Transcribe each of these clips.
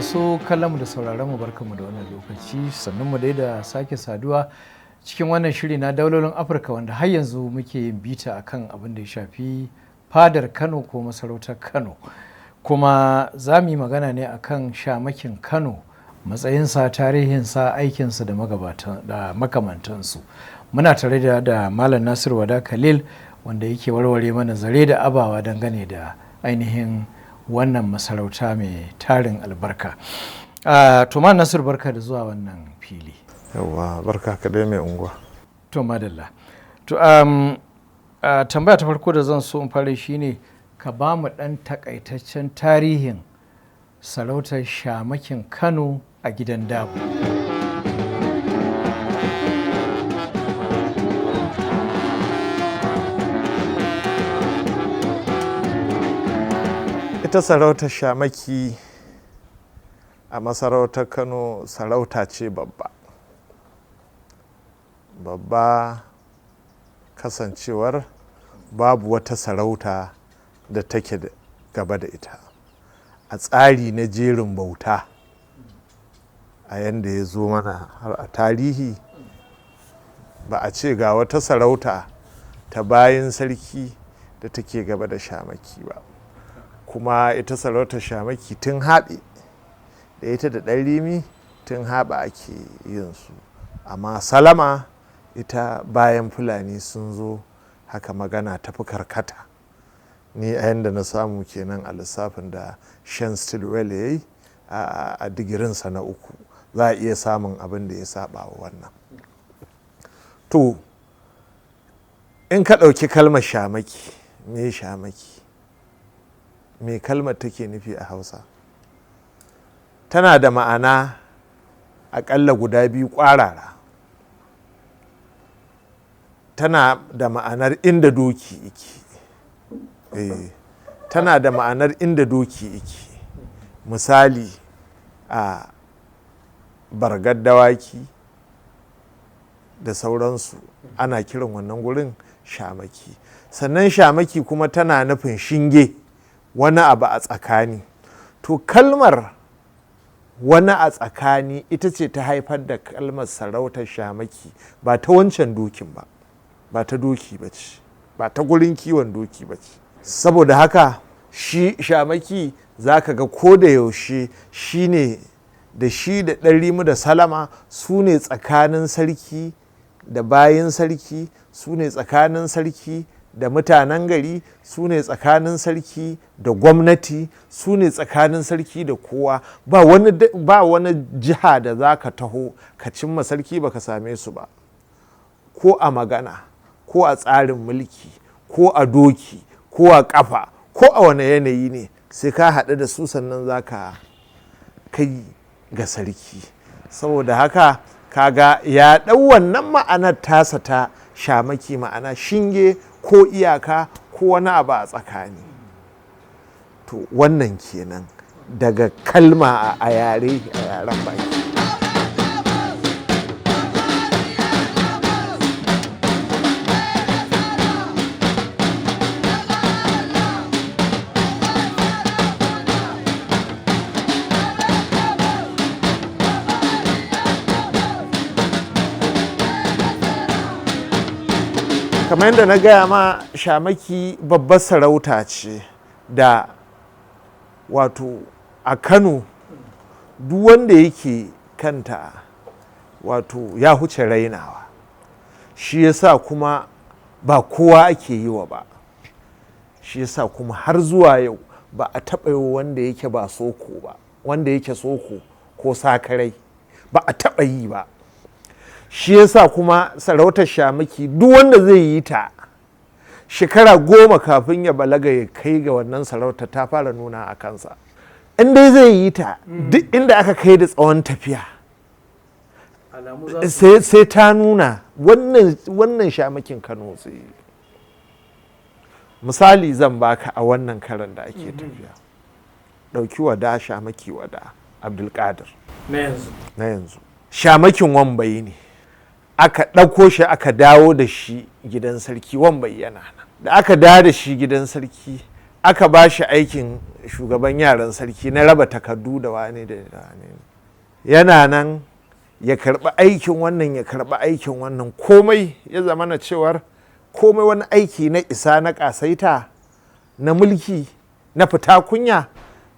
Masu kallonmu da sauraronmu, barkanmu da wannan lokaci, sannunmu dai da sake saduwa cikin wannan shiri na Daulolin Afirka, wanda har yanzu muke yin bita akan abin da ya shafi fadar Kano ko masarautar Kano. Kuma za mu yi magana ne akan Shamakin Kano, matsayinsa, tarihinsa, aikinsa da magabatan da makamantansu. Muna tare da Malam Nasiru Wada Khalil, wanda yake warware mana zare da abawa dangane da ainihin wannan masarauta mai tarin albarka. To, Malam Nasiru, barka da zuwa wannan fili. Yawwa, barka ka dai, mai unguwa. To, madalla. To, tambaya ta farko da zan so in fara shine ka ba mu ɗan takaitaccen tarihin sarautar Shamakin Kano a gidan Dabo. Ita sarautar Shamaki a masarautar Kano sarauta ce babba. Babba kasancewar babu wata sarauta da take gaba da ita. A tsari na jerin bauta, a yanda ya zo mana har a tarihi, ba a ce ga wata sarauta ta bayan sarki da take gaba da Shamaki ba. Kuma ita sarautar Shamaki tun haɓe da ita da Ɗan Rimi, tun haɓe ake yin su. Amma Salama ita bayan Fulani sun zo haka magana tafi karkata. Ni a yanda na samu kenan a lissafin da Shan Stilwell ya yi a digirinsa na uku. Za a iya samun abin da ya saba wa wannan. To, in ka ɗauki kalmar Shamaki, me Shamaki? Me kalmar take nufi a Hausa? Tana da ma'ana aƙalla guda biyu ƙwarara. Tana da ma'anar inda doki yake. Tana da ma'anar inda doki yake. Misali, a bargar dawaki da sauransu, ana kiran wannan gurin Shamaki. Sannan Shamaki kuma tana nufin shinge, wani abu a tsakani. To, kalmar wani a tsakani ita ce ta haifar da kalmar sarautar Shamaki, ba ta wancan dokin ba, ba ta doki ba ce, ba ta gurin kiwon doki ba ce. Saboda haka shi Shamaki za ka ga ko da yaushe shi ne da shi da Ɗan Rimi da Salama su ne tsakanin sarki da bayin sarki, su ne tsakanin sarki da mutanen gari, su ne tsakanin sarki da gwamnati, su ne tsakanin sarki da kowa. Ba wani jiha da za ka taho ka cimma sarki ba ka same su ba. Ko a magana, ko a tsarin mulki, ko a doki, ko a ƙafa, ko a wane yanayi ne, sai ka haɗu da su sannan za ka kai ga sarki. Saboda haka kaga ya ɗau wannan ma'anar tasa ta Shamaki, ma'ana shinge ko iyaka ko wani abu a tsakani. To, wannan kenan daga kalma a yare, a yaren baki. Kamar yadda na gaya ma, Shamaki babbar sarauta ce da wato a Kano duk wanda yake kanta wato ya huce rainawa. Shi yasa kuma ba kowa ake yi wa ba. Shi yasa kuma har zuwa yau ba a taɓa yi wanda yake ba soko ba, wanda yake soko ko sakarai ba a taɓa yi ba. Shi yasa kuma sarautar Shamaki, duk wanda zai yi ta, shekara 10 kafin ya balaga ya kai ga wannan sarauta ta fara nuna a kansa. In dai zai yi ta, duk inda aka kai da tsawon tafiya, sai ta nuna wannan Shamakin Kano zai yi. Misali zan baka a wannan karan da ake tafiya. Ɗauki Wada, Shamaki Wada Abdulkadir. Na yanzu. Na yanzu. Shamakin Wambai ne. Aka ɗauko shi aka dawo da shi gidan sarki. Wambai yana nan. Da aka dawo da shi gidan sarki, aka ba shi aikin shugaban yaran sarki na raba takardu da wane da wane. Yana nan ya karɓi aikin wannan, ya karɓi aikin wannan, komai ya zama na cewar komai wani aiki na isa na ƙasaita na mulki na fita kunya,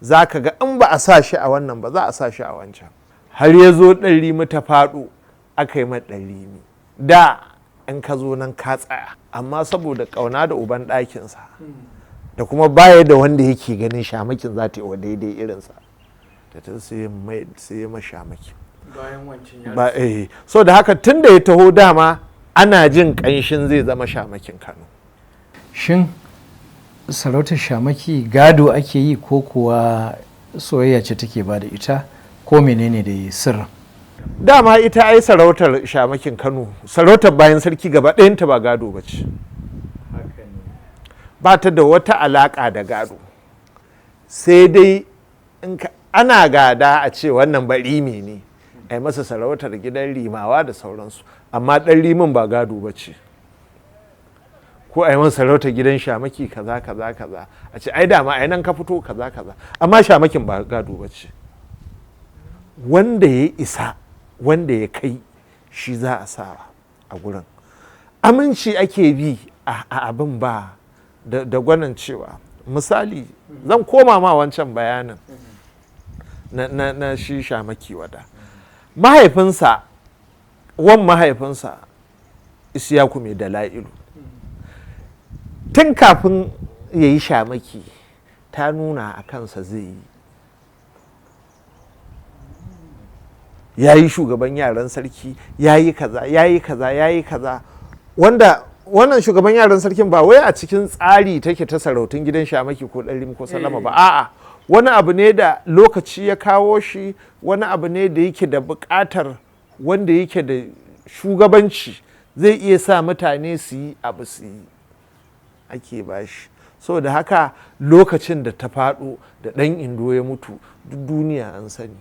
za ka ga in ba a sa shi a wannan ba za a sa shi a wancan. Har ya zo ɗan rimi ta faɗo, aka yi ɗan rimi. Da in ka zo nan ka tsaya, amma saboda ƙauna da uban ɗakinsa da kuma baya da wanda yake ganin shamakin za ta yi wa daidai irinsa, da ta sai ma shamakin bayan wancan ya ba. So da haka tun da ya taho dama ana jin ƙanshin zai zama shamakin Kano. Shin sarautar shamaki gado ake yi ko kuwa soyayya ce take ba da ita, ko menene da sirrin? Dama ita ai sarautar shamakin Kano, sarautar bayan sarki gaba ɗayanta ba gado ba ce, ba ta da wata alaƙa da gado, sai dai in ana gada a ce wannan barime ne, a yi masa sarautar gidan rimawa da sauransu, amma ɗan rimin ba gado ba ce. Ko a yi masa sarautar gidan shamaki kaza kaza kaza, a ce ai dama ai nan ka fito kaza kaza, amma shamakin ba gado ba ce. Wanda ya isa, wanda ya kai, shi za a sa a gurin. Aminci ake bi a abin ba da gwanin cewa. Misali, zan koma ma wancan bayanin na shi shamaki wada. Mahaifinsa, wan mahaifinsa Isiyaku mai Dala'ilu, tun kafin ya yi shamaki ta nuna a kansa zai yi. Ya yi shugaban yaran sarki, ya yi kaza, ya yi kaza, ya yi kaza. Wanda wannan shugaban yaran sarkin ba wai a cikin tsari take ta sarautun gidan shamaki ko ɗan ko Salama ba, a'a, wani abu ne da lokaci ya kawo shi, wani abu ne da yake da buƙatar wanda yake da shugabanci zai iya sa mutane su yi abu su yi, ake bashi. Saboda haka lokacin da ta faɗo da ɗan Indo ya mutu, duk duniya an sani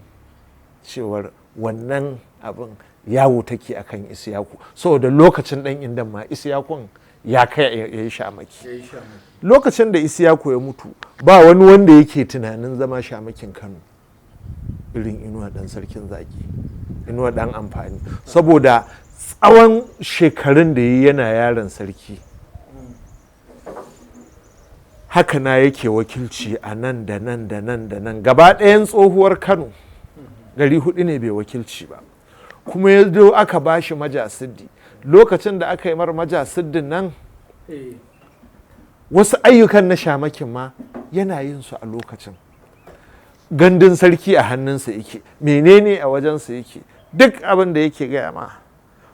cewar wannan abin yawo take akan Isiyaku, saboda lokacin ɗan Indon ma Isiyakun ya kai ya yi shamaki. Lokacin da Isiyaku ya mutu, ba wani wanda yake tunanin zama shamakin Kano irin Inuwa ɗan Sarkin Zaki, Inuwa ɗan Amfani, saboda tsawon shekarun da yi yana yaron sarki, haka na yake wakilci a nan da nan da nan da nan, gaba ɗayan tsohuwar Kano gari hudu ne bai wakilci ba. Kuma ya zo aka ba shi majasiddi. Lokacin da aka yi mar majasiddin nan, wasu ayyukan na shamakin ma yana yin su a lokacin. Gandun sarki a hannunsa yake, menene a wajensa yake, duk abin da yake gaya ma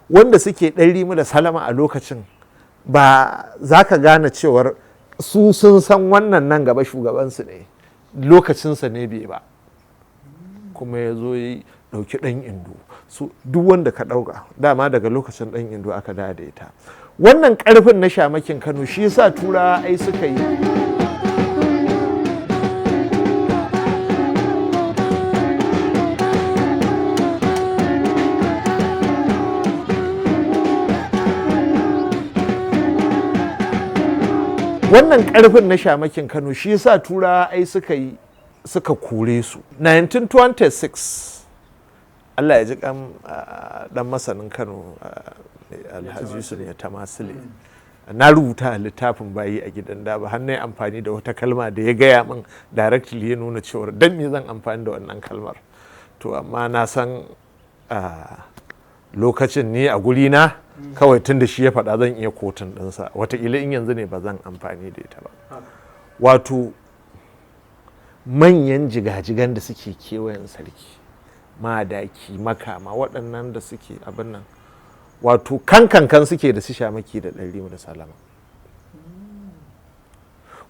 wanda suke ɗan rimu da Salama a lokacin, ba za ka gane cewar su sun san wannan nan gaba shugabansu ne, lokacinsa ne bai ba. Kuma ya zo ya ɗauki ɗan Indo su, duk wanda ka ɗauka dama daga lokacin ɗan Indo aka daidaita wannan ƙarfin na shamakin Kano. Shi yasa Turawa ai suka yi. Wannan ƙarfin na shamakin Kano shi yasa Turawa ai suka yi suka kore su 1926. Allah ya ji kan dan masanin Kano, Alhaji Yusuf ya Tamasile. Na rubuta a littafin bayi a gidan daba har na amfani da wata kalma da ya gaya min directly, ya nuna cewar dan me zan amfani da wannan kalmar. To amma na san lokacin ne a guri na kawai tun da shi ya faɗa zan iya kotun ɗinsa, wataƙila in yanzu ne ba zan amfani da ita ba. Wato manyan jigajigan da suke kewayen sarki, madaki, makama, waɗannan da suke abin nan, wato kankankan suke da su shamaki da ɗan da Salama.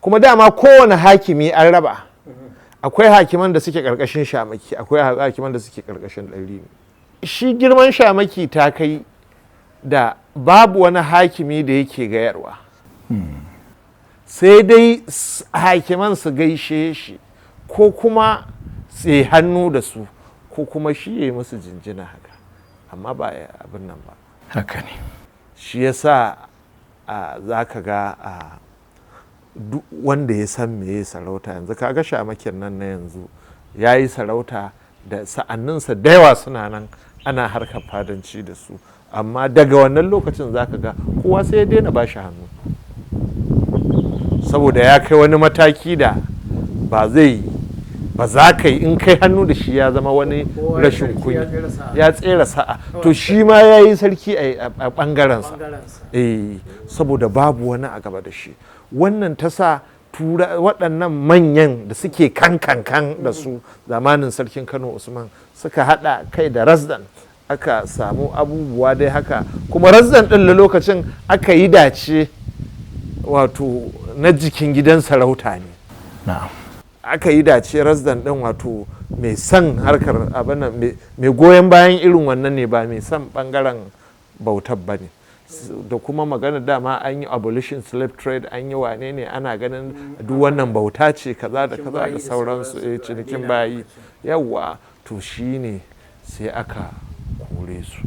Kuma dama kowane hakimi an raba, akwai hakiman da suke ƙarƙashin shamaki, akwai hakiman da suke ƙarƙashin ɗan. Shi girman shamaki ta kai da babu wani hakimi da yake gayarwa, sai dai hakiman su gaishe shi, ko kuma su hannu da su, ko kuma shi ya yi musu jinjina haka, amma ba abin nan ba. Haka ne. Shi yasa za ka ga Duk wanda ya san meye sarauta yanzu, kaga Shamakin nan na yanzu ya yi sarauta da sa'anninsa da yawa suna nan ana harkar fadanci da su, amma daga wannan lokacin zaka ga kowa sai ya daina bashi hannu, saboda ya kai wani mataki da ba zai ba za ka yi in kai hannu da shi ya zama wani Kowa ya rashin sarki ya kunya. tsere sa'a. Ya tsere sa'a. To shi ma ya yi sarki a ɓangarensa. Bangarensa. Eh, saboda babu wani a gaba da shi. Wannan ta sa tura waɗannan manyan da suke kan kan kan da su zamanin Sarkin Kano Usman suka haɗa kai da Razdan, aka samu abubuwa dai haka. Kuma Razdan ɗin lokacin aka yi dace, wato na jikin gidan sarauta ne. Na'am. Aka yi dace Razdan ɗin, wato mai son harkar abin nan, mai goyon bayan irin wannan ne, ba mai son bangaren bautar ba ne. Da kuma magana dama an yi abolition slave trade, an yi wane ne, ana ganin duk wannan bauta ce, kaza da Cinikin kaza bayi da da sauransu. sauransu, Eh, to a cinikin daina bayi. lokacin. Yawwa, to shine sai aka kore su.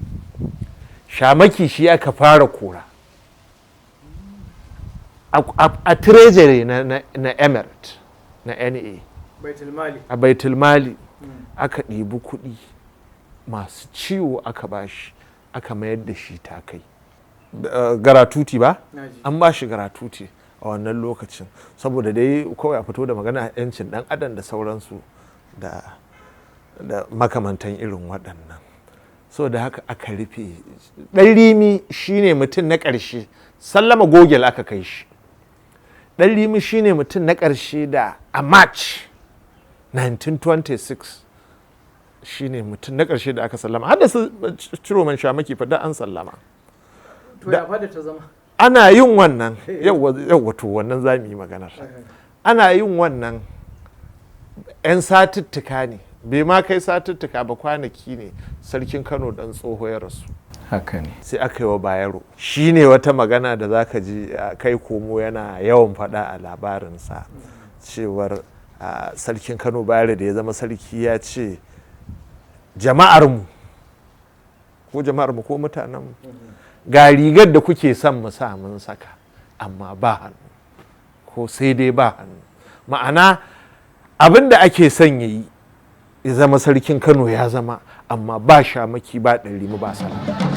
Shamaki shi aka fara kora a treasury na emirate, na NA. Baitul mali. A baitulmali aka ɗibi kuɗi masu ciwo aka bashi, aka mayar da shi ta kai gratuity ba. Naji. An ba shi gratuity a wannan lokacin saboda dai kawai a fito da magana 'yancin ɗan adam da sauransu da makamantan irin waɗannan. So da haka aka rufe. Ɗan Rimi shine mutum na ƙarshe, sallama gogel aka kai shi. Ɗan Rimi shine mutum na ƙarshe da a March 1926 shine mutum na ƙarshe da aka sallama, har da su Ciroman Shamaki fa da an sallama. To ya fada ta zama? Ana yin wannan, yawwa, to wannan za mu yi maganar. Ana yin wannan, 'yan satuttuka ne, bai ma kai satuttuka ba, kwanaki ne, Sarkin Kano Dan Tsoho ya rasu. Haka ne. Sai aka yi wa Bayero. Shi ne wata magana da za ka ji kai komo yana yawan faɗa a labarinsa, cewar Sarkin Kano Bayero da ya zama sarki ya ce, jama'armu ko jama'armu ko mutanenmu, ga rigar da kuke son mu sa, mun saka, amma ba hannu, ko sai dai ba hannu. Ma'ana abin da ake son ya yi, ya zama Sarkin Kano, ya zama, amma ba Shamaki, ba Ɗan Rimi, ba salama.